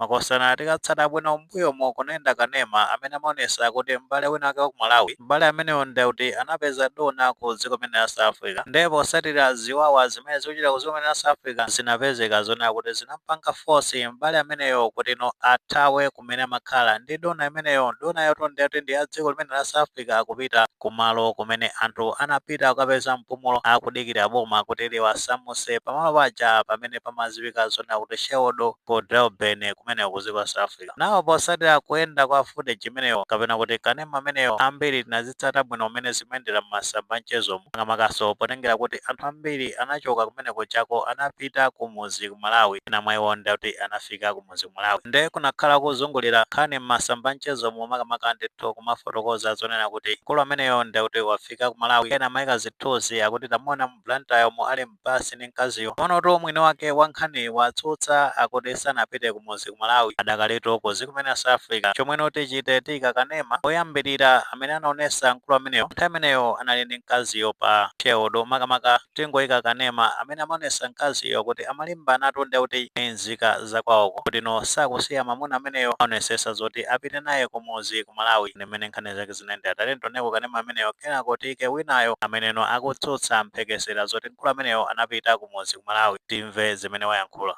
Makosana, tikatsata bwino mbuyomo kunayenda kanema amene amaonesa kuti m'bale wina wake wa ku Malawi, m'bale ameneyo ndekuti anapeza dona ku dziko limene la South Africa. Ndipo posatira ziwawa zimene zikuchitika ku dziko limene la South Africa, zinapezeka zonena kuti zinampanga force m'bale ameneyo kuti no athawe kumene amakhala ndi dona imeneyo. Donayo ndekuti ndi ya dziko limene la South Africa, kupita kumalo kumene anthu anapita kukapeza mpumulo akudikira boma kuti liwasamuse pamalo paja pamene pamaziwika zonena kuti Sherwood ku Durban, kumene ku dziko la South Africa. Nawo posatira kuyenda kwa footage imeneyo kapena kuti kanema ameneyo, ambiri tinazitsata bwino mmene zimayendera m'masamba mchezomo, makamakaso potengera kuti anthu ambiri anachoka kumene kuchako, anapita kumuzi ku Malawi. Ena mwa iwo ndekuti anafika kumuzi ku Malawi, nde kunakhala kuzungulira nkhani m'masamba mchezomo, makamaka ndithu kumafotokoza zonena kuti mkulu ameneyo ndekuti wafika ku Malawi. Ena amayika zithunzi, akuti tamuona mu Blantyre mo ali mbasi ndi mkaziyo. Monoto mwini wake wa nkhani watsutsa, akuti sanapite kumuzi ku Malawi, adakaletu ku dziko limene la South Africa. Chomweno tichite, tiyika kanema oyambirira amene anaonesa mkulu ameneyo nthawi imeneyo anali ndi mkaziyo pa Sherwood. Makamaka tingoyika kanema amene amaonesa mkaziyo kuti amalimbanatu ndekuti nzika zakwawoko kuti no sakusiya mamuna ameneyo, aonesesa zoti apite naye kumuzi ku Malawi. Ndimene nkhani zake zinayendera. Talentoneko kanema ameneyo, kenako tiyike winayo ameneno akutsutsa mphekesera zoti mkulu ameneyo anapita kumuzi ku Malawi. Timve zimene wayankhula.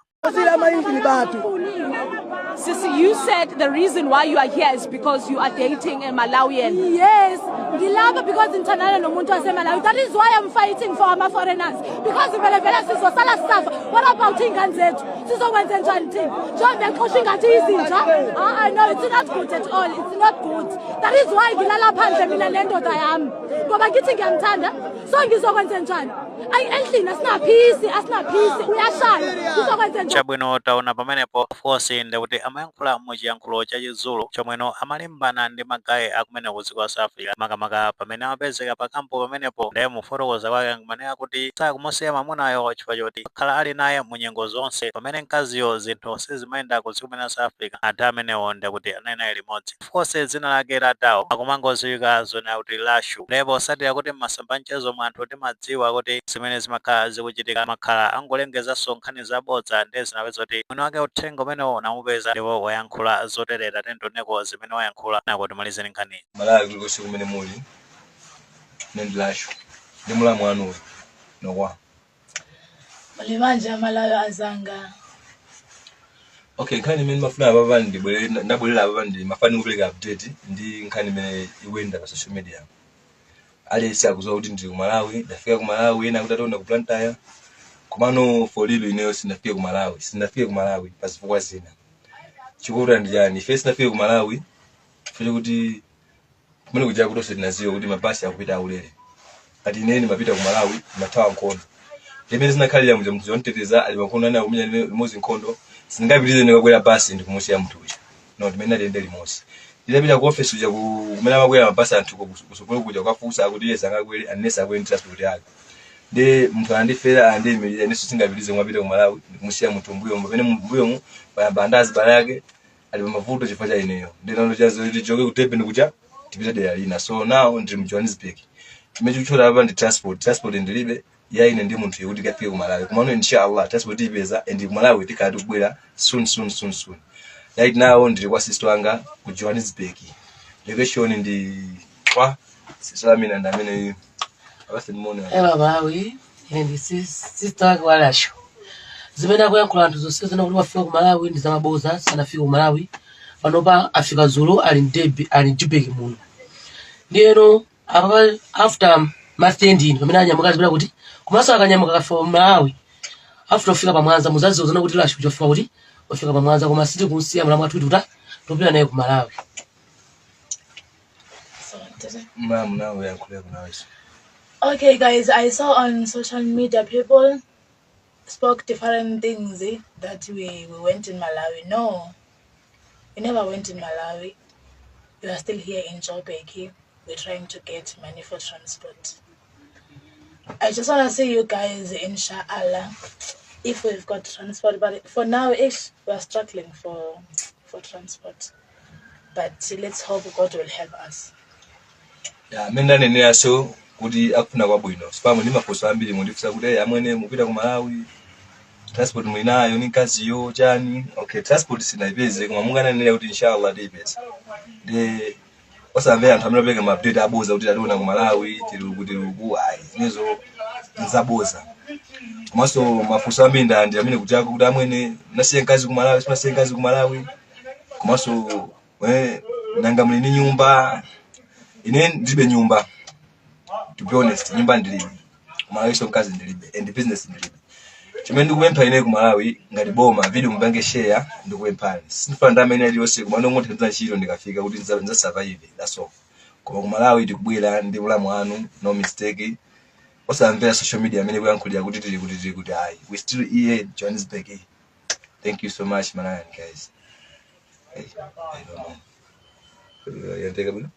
Sisi, you said the reason why you are here is because you are dating a Malawian. Yes, ngilapha because ngithandana nomuntu waseMalawi. That is why I'm fighting for ama-foreigners, because vele vele sizosala sisafa. What about iy'ngane zethu? Sizokwenze njani thina njengoba bexosha ingathi izinja? Ah, no, it's not good at all. It's not good. That is why ngilala phandle mina nendoda yami, ngoba ngithi ngiyamthanda. So ngizokwenze njani? Ayi, endlini asinaphisi, asinaphisi, uyashaya, ngizokwenze njani? Chabwino, taona pamenepo. Of course ndikuti amayankhula muchiyankhulo cha Chizulu, chomweno amalimbana ndi ma guy akumene ku dziko la South Africa, makamaka pamene amapezeka pa camp pamenepo. Ndiye mufotokoza kwake kumanena kuti sakumusiya mamunayo chifukwa choti akhala ali naye mu nyengo zonse, pamene mkaziyo zinthu sizimayenda ku dziko limene la South Africa, anthu amenewo ndikuti anali naye limodzi. Of course dzina lake la tawo akumangodziwika zonena kuti Lashu. Ndipo osatira kuti mmasamba mchezo mwa anthu timadziwa kuti zimene zimakhala zikuchitika makhala angolengezanso nkhani zabodza. Ndiye zinapeza kuti mwini wake uthenga umenewo unamupeza ndipo wayankhula zoterera. Tendoneko zimene wayankhula nako, timalizeni nkhani. Malawi kulikonse kumene muli, ine ndi Lashu ndi mulamu wanuyo nokwa. Muli bwanji Amalawi azanga? Okay, nkhani imene mafuna apapa ndibwerere, ndabwerera apapa ndi mafani kupereka update ndi nkhani imene ikuyenda pa social media. Aliyense akudziwa kuti ndili ku Malawi, ndafika ku Malawi. Ena akuti ationa ku Blantyre, komano for real ineyo sindinafike ku Malawi, sindinafike ku Malawi pa zifukwa zina. Chikuvuta ndi chani? Ife sinafike ku Malawi chifukwa chokuti kumene kuja kutonse tinaziwa kuti mabasi akupita aulere. Ati ine ndimapita ku Malawi, ndimathawa nkhondo. Limene zinakhalira muja, munthu wonditeteza ali pa nkhondo, ane akumenya limodzi nkhondo, sindingapitirize ndikakwera basi ndikumusiya munthu uja. No, timene atiyende limodzi. Nditapita ku office uja kumene amakwera mabasi anthu kusogolo kuja, kukafunsa, akuti iye sangakwere unless akwere ndi transport yake. Ndi munthu andifera, andiyimirira, inenso singapitirize kumapita ku Malawi ndikumusiya munthu mbuyomu, pamene mbuyomu payamba andazi bale yake ali pamavuto chifukwa cha ineyo. Ndinalo chazo tichoke ku Durban kuja tipite dera lina. So now ndili mu Johannesburg. Chimene chikuchota apa ndi transport. Transport ndilibe ya ine ndi munthu yekuti kafike ku Malawi. Komano inshallah transport ipeza and ku Malawi tikhala tikubwera soon, soon, soon, soon. Right now ndili kwa sister wanga ku Johannesburg. Location ndi kwa sister Amina, ndi amene akase ndimone. Hello Malawi, ine ndi sister wake wa Lasho. Zimene akuyankhula anthu zonse zina kuti wafika ku Malawi ndi zamaboza, sanafike ku Malawi. Panopa afika dzulo, ali mdebi, ali mJoburg muno. Ndiyeno apa after month ending pamene anyamuka zipita kuti komanso akanyamuka akafika ku Malawi, after kufika pa Mwanza muzadziwa zona kuti Lasho wafika kuti wafika pa Mwanza, koma sitikunsiya mlamu wathu kuti tupita naye ku Malawi. So, did I- Mlamu nawe yankhuleko nawenso. Okay, guys, I saw on social media people spoke different things, that we went in Malawi. No, we never went in Malawi. We are still here in Joburg. We're trying to get money for transport. I just want to see you guys, inshallah, if we've got transport. But for now, ish, we are struggling for transport. But let's hope God will help us. Ya, amene ndaneneranso kuti akufuna kwabwino sipamo ndi mafunso ambiri mundifunsa kuti, "Hey, amwene mupita ku Malawi?" Transport mulinayo ni mkaziyo chani? Okay, transport sinaipeze, koma mungananena kuti inshallah tiyipeza. Ndi osamvera anthu amene apereka ma update aboza kuti tationa ku Malawi, tili uku, tili uku. Ayi, zimenezo nzaboza. Komanso mafunso ambiri ndandi amene kuti ako kuti amwene nasiye mkazi ku Malawi, simasiye mkazi ku Malawi. Komanso nanga muli ndi nyumba? Ine ndilibe nyumba, to be honest. Nyumba ndilibe ku Malawi, so mkazi ndilibe and business ndilibe. Chimene ndikupempha ine ku Malawi ngati boma, video mupange share, ndikupemphani, sindifuna ndalama ina iliyonse, koma ndongothandiza ntchito ndikafika kuti nza survive, that's all. Koma ku Malawi tikubwera ndi ulamu wanu, no mistake. Osamvera social media amene kuyankhulira kuti tili kuti, tili kuti. Ayi, we still here in Johannesburg. Thank you so much, Malawian guys. Hey, I don't know. Yanteka bwino.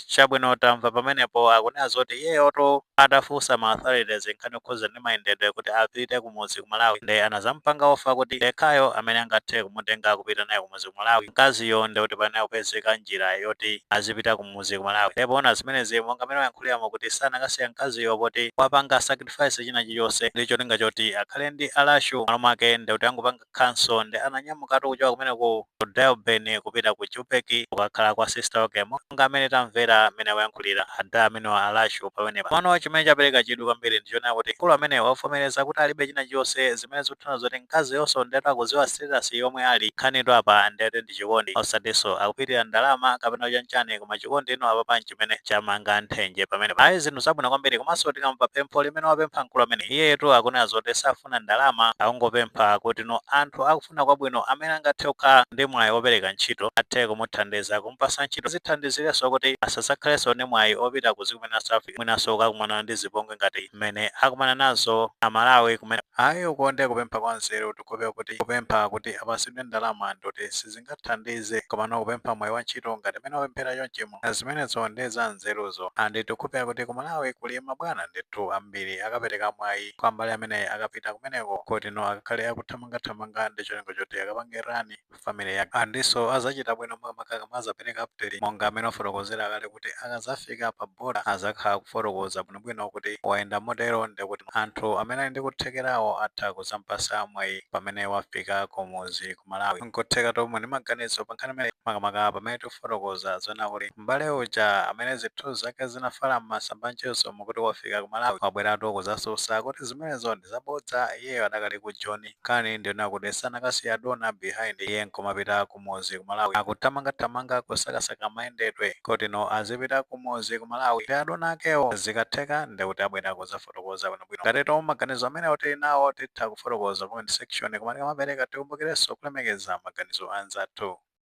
Chabwino, tamva pamenepo akunena zoti iyeyoto atafunsa ma authorities nkhani yokhuza ndi mayendedwe kuti apite kumudzi ku Malawi, ndi anazampanga offer kuti yekhayo amene angathe kumutenga kupita naye kumudzi ku Malawi, mkaziyo ndi kuti panaye kupezeka njira yoti azipita kumudzi ku Malawi. Ndipo ona zimenezi monga amene wayankhuliramo kuti sanakasiya mkaziyo poti wapanga sacrifice china chilichonse ndi cholinga choti akhale ndi Alashu. Malo mwake ndi kuti angopanga cancel, ndi ananyamukatu kuchoka kumene ku Durban kupita ku Joburg kukakhala kwa sister wake, monga amene tamvera amene akuyankhulira ada amene wa Alashu pamenepa. Pano chimene chapereka chidwi kwambiri ndichonena kuti mkulu amene wavomereza kuti alibe china chilichonse, zimene zikutanthauza zoti mkazi yonso ndetu akudziwa status yomwe ali. Nkhanitu apa ndete ndi chikondi, osatinso akupitirira ndalama kapena chanchani, koma chikondi ino apapa chimene chamanga nthenje pamenepa. Ayi, zinthu zabwino kwambiri. Komanso tikamva pempho limene wapempha mkulu amene, iyetu akunena zoti safuna ndalama, akungopempha kuti no anthu akufuna kwabwino amene angathe kukhala ndi mwayi wopereka ntchito athe kumuthandiza kumpasa ntchito, zithandizirenso kuti asadzakhalenso ndi mwayi opita ku dziko limene la South Africa, mwinanso kukakumana ndi zipongwe ngati mmene akumana nazo Amalawi kumene. Ayi, ukonde kupempha kwa nzeru. Tikupewa kuti kupempha kuti apasidwe ndalama ndoti sizingathandize, komano kupempha mwayi wa ntchito ngati mmene wapemphera chonchimo, zimenezo ndi za nzeruzo. Andi tikukhulupirira kuti ku Malawi kuli mabwana ndithu ambiri akapereka mwayi kwa mbali amene akapita kumeneko kuti no akakhale akuthamangathamanga ndi cholinga choti akapange run family yake, andinso azachita bwino makamaka azapereka update monga amene wafotokozera kale kuti akazafika pa boda azakhala kufotokoza bwinobwino kuti wayenda motero, ndikuti anthu amene ali ndi kuthekerawo atha kuzampasa mwayi pamene wafika kumuzi ku Malawi. Nkutheka tomwe ndi maganizo pa nkhani imene, makamaka pamene tikufotokoza zona kuti m'bale uja amene zithunzi zake zinafala m'masamba mchezo mukuti wafika ku Malawi, wabweratu kuzasusa kuti zimenezo ndi zabodza, iyeyo adakali ku Joni. Nkhani ndiyona kuti sanakasiya dona behind, iye nkumapita kumuzi ku Malawi, akuthamangathamanga kusakasaka mayendedwe kuti no azipita kumuzi ku Malawi ndi adona akewo. Zikatheka ndikuti abwera kuzafotokoza bwinobwino. Ngati tomwe maganizo amene tili nawo, titha kufotokoza comment section, koma tikamapereka tikumbukirenso kulemekeza maganizo anzathu.